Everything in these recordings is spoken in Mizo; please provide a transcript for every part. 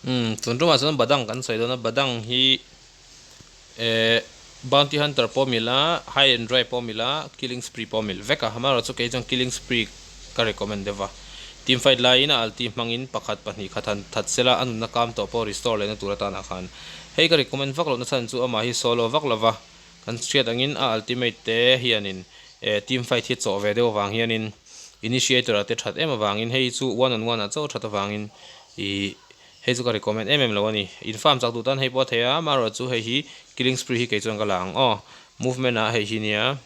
Umm tun tumah chuan badang kan sawi dawn a badang hi eh bounty hunter pawh mil a high and dry pawh mil a killing spree pawh mil vek a amaherawhchu kei chuan killing spree ka recommend deuh va team fight laiin a ulti hmangin pakhat pahnih khat han that sela a nunna kam tawh pawh restore lehna tur atanah khan hei ka recommend vak lohna chhan chu amah hi solo vak lova kan hriat angin a ultimate te hianin eh team fight hi chawh ve deuh avang hianin initiator ah te that em avangin hei chu one on one ah chauh that avangin ih hei chu ka recommend em em lo a ni. In farm chak duh tan hei pawh a thei a, amaherawh chu hei hi killing spree hi kei chuan ka la ang aw. Movement ah hei hi nia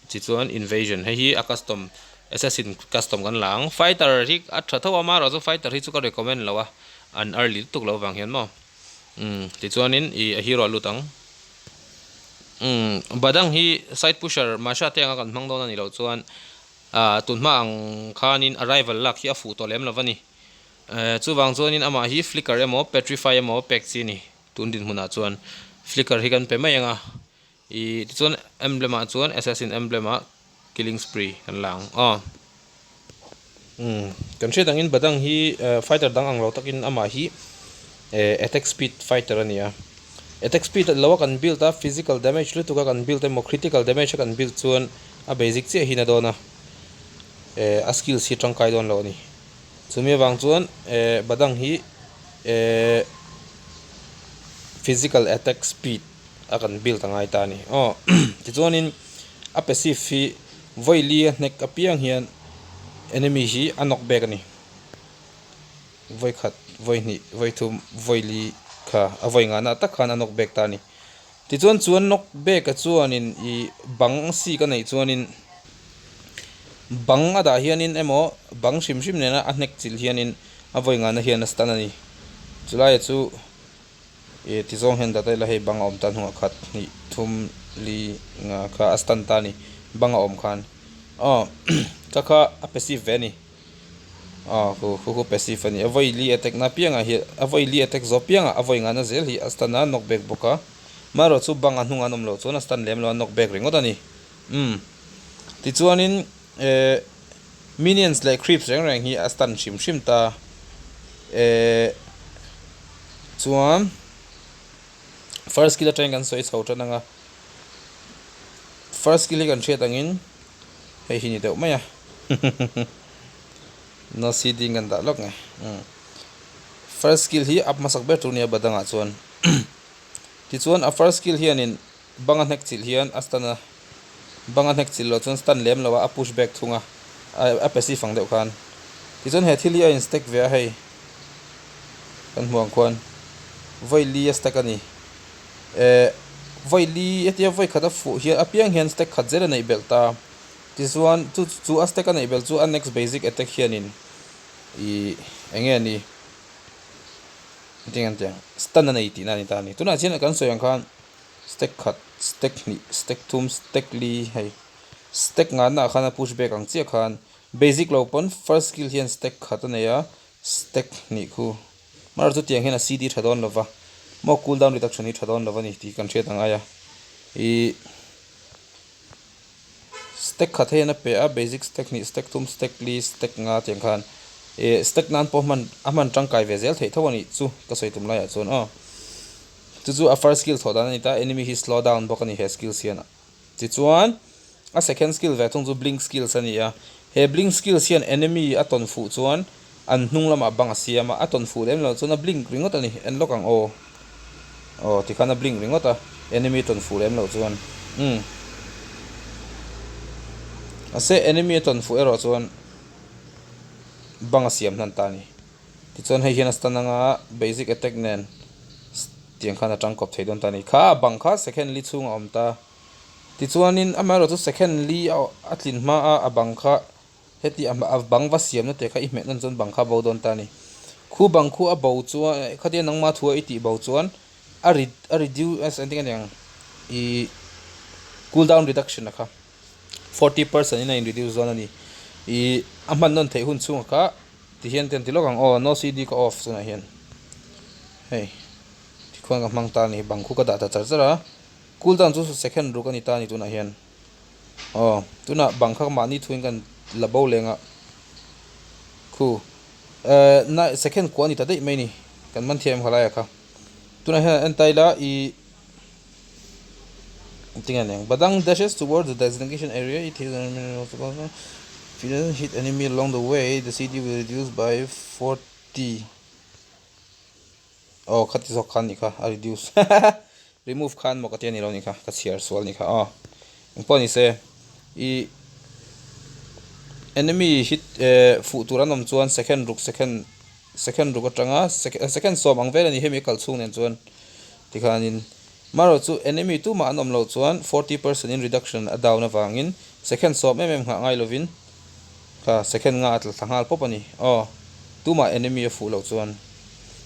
tichuan invasion hei hi a custom assassin custom kan la ang. Fighter hi a tha tho a, amaherawh chu fighter hi chu ka recommend lo a, an early lutuk loh avang hian maw. Umm tichuanin ih a hero a lut ang. Umm badang hi side pusher Masha te anga kan hmang dawn a nih loh chuan ah tunhma ang khanin arrival lak hi a fuh tawh lem lo va ni. Eh chuvang chuanin amah hi flicker emaw petrify emaw pek chi a ni tun dinhmunah chuan flicker hi kan pe mai ang a ih tichuan emblem ah chuan assassin emblem ah killing spree kan la ang aw. Umm kan hriat angin badang hi fighter dang ang lo takin amah hi eh attack speed fighter a ni a attack speed lo a kan build a physical damage lutuk a kan build emaw critical damage a kan build chuan a basic chiah hi na dawn a eh a skills hi tangkai dawn lo a ni. Chumi avang chuan eh badang hi eh physical attack speed a kan build a ngai ta a ni aw tichuanin a passive hi vawi li a hnek apiang hian enemy hi a knock back a ni vawi khat vawi hnih vawi thum vawi li kha a vawi ngahna tak khan a knock back ta a ni tichuan chuan knock back a chuanin ih bang sik a neih chuanin. Bang a dah hianin emaw bang hrim hrim nena a hnek chilh hianin a vawi ngana hian a stun a ni. Chulai chu ih ti zawng hian data ila hei bang a awm ta hnungah khat hnih thum li nga kha a stun ta a ni bang a awm khan aw ka kha a passive ve a ni aw khu khu khu passive a ni a vawi li attack na piangah hian a vawi li attack zawh piangah a vawi ngana zel hi a stun a knock back bawk a marawh chu bang a hnungah an awm loh chuan a stun lem lo a knock back ringawt a ni. Umm. Tichuanin eh minions leh creeps reng reng hi a stun hrim hrim ta. Eh chuan first skill atangin kan sawi chho tan anga first skill hi kan hriat angin hei hi ni deuh mai a no cd in kan dah lawk nge. Umm. First skill hi up hmasak ber tur nia badangah chuan tichuan a first skill hianin Bang a hnek chilh hian a stun a, bang a hnek chilh loh chuan stun lem lo a, a push back thung a, a passive ang deuh khan. Tichuan he thil hi a in stack ve a hei, kan hmuh ang khuan vawi li a stack a ni. Eh vawi li hetia vawi khat a fuh hian apiang hian stack khat zel a neih belh ta. Tichuan chu chu a stack a neih belh chu a next basic attack hianin ih eng nge ni engtin ang stun a nei tihna a ni ta a ni. Tunah chian kan sawi ang khan. Stack khat, stack hnih, stack thum, stack li hei stack nganna ah khan a push back ang chiah khan basic lo pawn first skill hian stack khat a nei a stack hnih khu mar chu tiang hian a cd tha dawn lova maw cool down reduction hi tha dawn lova ni tih kan hriat ang ai a ih stack khat hian a pe a basic stack hnih stack thum stack li stack nga tiang khan ih stack nan pawh hman a hman tangkai ve zel theih tho a nih chu ka sawi tum laiah chuan aw. Chu chu a first skill thawh dan a ni ta, enemy hi slow down bawk a ni he skills hian. Tichuan a second skill ve thung chu blink skills a ni a, he blink skills hian enemy a tawn fuh chuan an hnung lamah bang a siam a, a tawn fuh lem loh chuan a blink ringawt a ni, en lawk ang aw. Aw tikhan a blink ringawt a, enemy a tawn fuh lem loh chuan umm. Mahse enemy a tawn fuh erawh chuan bang a siam hnan ta a ni. Tichuan hei hian a stand anga basic attack nen tiang khan a tangkawp thei dawn ta a ni. Kha a bang kha second li chhung a awm ta. Tichuanin amaherawh chu second li a tlin hma a a bang kha heti a bang va siamna te kha i hmeh nawn chuan bang kha a bo dawn ta a ni. Khu bang khu a bo chuan khatia nangma thua i tih bo chuan a a reduce engtin nge niang ih cool down reduction a kha 40% in a in reduce dawn a ni. Ih a hman nawn theih hun chhungah kha. Ti hian ten ti lawk ang aw no cd ka off tunah hian hei tikhuan ka hmang ta a ni bang khu ka dah ta char char a cool down chu second ruk a ni ta a ni tunah hian aw tunah bang kha mahni thuin kan la bo leng a khu eh na second kua a ni ta daih mai a ni. Kan man thiam kha laia kha. Tunah hian en ta ila i Tinge aniang Badang dashes towards the designation area it is if it doesn't hit enemy along the way the CD will reduce by 40 Aw khati zawk khan nih kha a reduce remove khan maw ka ti a ni lo nih kha ka chhiar sual nih kha aw engpawh ni se i enemy hit eh fuh tur an awm chuan second ruk second second ruk atanga second sawm ang vel a ni hemi a kal chhung nen chuan tikhanin marawh chu enemy tumah an awm loh chuan 40 percent in reduction a down avangin second sawm em em nghah ngai lovin Kha second nga a tla thla nghal pawp a ni. Aw, tumah enemy a fuh loh chuan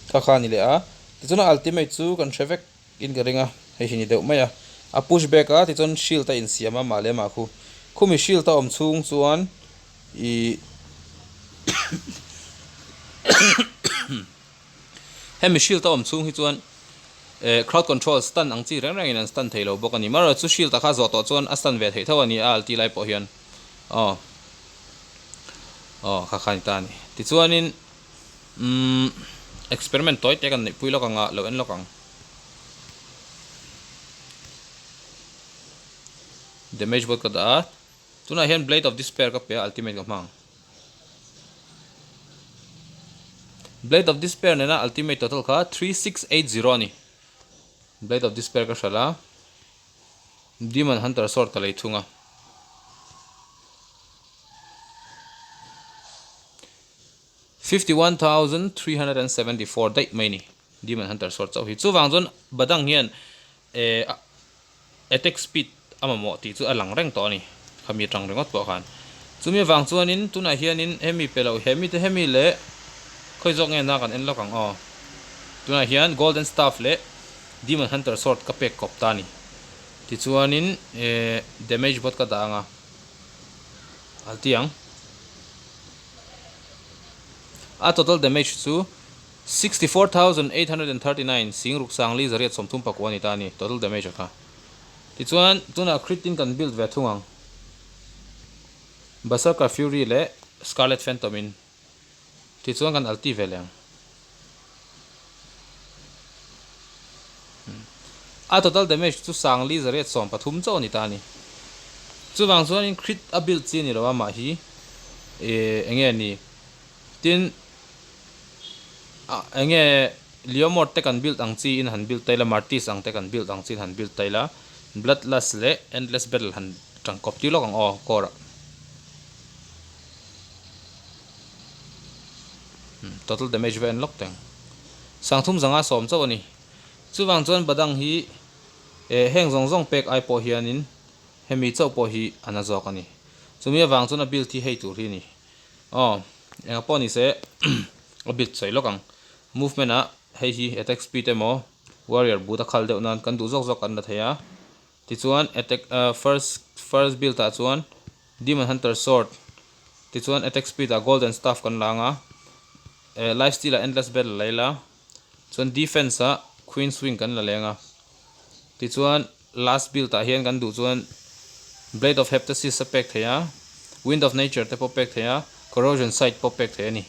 kha kha a ni leh a. Tichuan a ultimate chu kan hre vek in ka ring a, hei hi ni deuh mai a. A push back a, tichuan shield a insiam a mah leh mah khu. Khumi shield a awm chhung chuan ih Hemi shield a awm chhung hi chuan eh crowd control stun ang chi reng rengin an stun thei lo bawk a ni. Marawh chu shield ah kha zawh tawh chuan a stun ve theih tho a ni a ulti lai pawh hian. Aw aw kha kha a ni ta a ni. Tichuanin umm experiment tawi te kan neih pui lawk ang a, lo en lawk ang. Damage bawt ka dah a, tunah hian blade of despair ka pe a ultimate ka hmang. Blade of Despair nena ultimate total kha 3680 a ni. Blade of Despair ka hralh a, Demon Hunter Sword ka lei thung a. 51374 daih mai ni Demon Hunter Sword chauh hi. Chuvang chuan Badang hian eh Attack speed a mamawh tih chu a lang reng tawh a ni, khami atang ringawt pawh khan. Chumi avang chuanin tunah hianin hemi pe loh hemi te hemi leh khawi zawk nge na kan en lawk ang aw. Tunah hian Golden Staff leh Demon Hunter Sword ka pek kawp ta a ni. Tichuanin eh damage bot ka dah ang a, alti ang. A total damage chu. 64,839 sing ruk sang li zariat 34 a ni ta a ni, total damage a kha. Tichuan, tunah crit in kan build ve thung ang. Berserker Fury leh Scarlet Phantom in. Tichuan kan ulti ve leh ang. A total damage chu sang li zariat 13 chauh a ni ta a ni. Chuvang chuanin crit a build chi a ni lo a mah hi eng nge ni. Tin, ah eng nge Leomord te kan build ang chi in han build ta ila, Martis ang te kan build ang chi in han build ta ila, Bloodlust leh Endless Battle han tangkawp tir lawk ang aw core ah. Hmm, total damage va en lawk teng. Sangthum zanga sawm chauh a ni. Chuvang chuan Badang hi eh heng zawng zawng pek ai pawh hianin hemi chauh pawh hi a na zawk a ni. Chumi avang chuan a build hi hei tur hi a ni. Aw, engah pawh ni se a bit sawi lawk ang. Movement ah hei hi attack speed emaw warrior boot a khal deuh nan kan duh zawk zawk kan la thei a. Tichuan attack first first build ah chuan demon hunter sword tichuan attack speed ah golden staff kan la ang a. Eh life steal ah endless battle la ila chuan defense ah queen's wing kan la leng a. Tichuan last build ah hian kan duh chuan Blade of Heptasis a pek thei a, Wind of Nature te pawh pek thei a, Corrosion Scythe pawh pek thei a ni.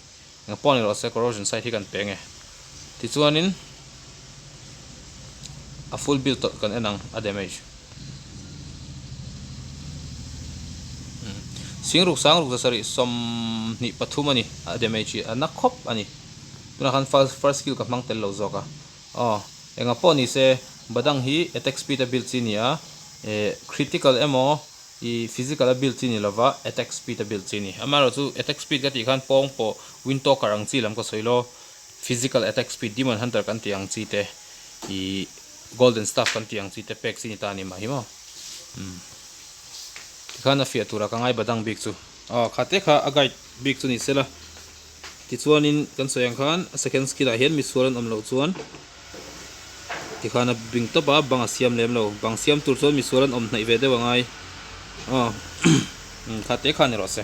Eng pawh ni rawh se Corrosion Scythe hi kan pe nge. Tichuanin a full build tawh kan en ang a damage. Singruk sangruk 723 a ni a damage hi a na khawp a ni. Tunah khan first skill ka hmang tel lo zawk a. Aw, enga pawh ni se, Badang hi attack speed a build chi ni a, eh, critical emaw i physical a build chi ni lova attack speed a build chi ni. Amaherawh chu attack speed ka tih khan pawng pawh wind talker ang chi lam ka sawi lo, physical attack speed demon hunter kan tih ang chi te, i golden staff kan tih ang chi te pek chi ni ta a ni mah hi maw. Umm. Tikhan a fiah turah ka ngai Badang bik chu. Aw, kha te kha a guide bik chu ni se la. Tichuanin kan sawi ang khan a second skill ah hian misual an awm loh chuan tikhan a bing tawp a, bang a siam lem lo. Bang siam tur chuan misual an awm hnaih ve deuh a ngai. Aw kha te kha ni rawh se.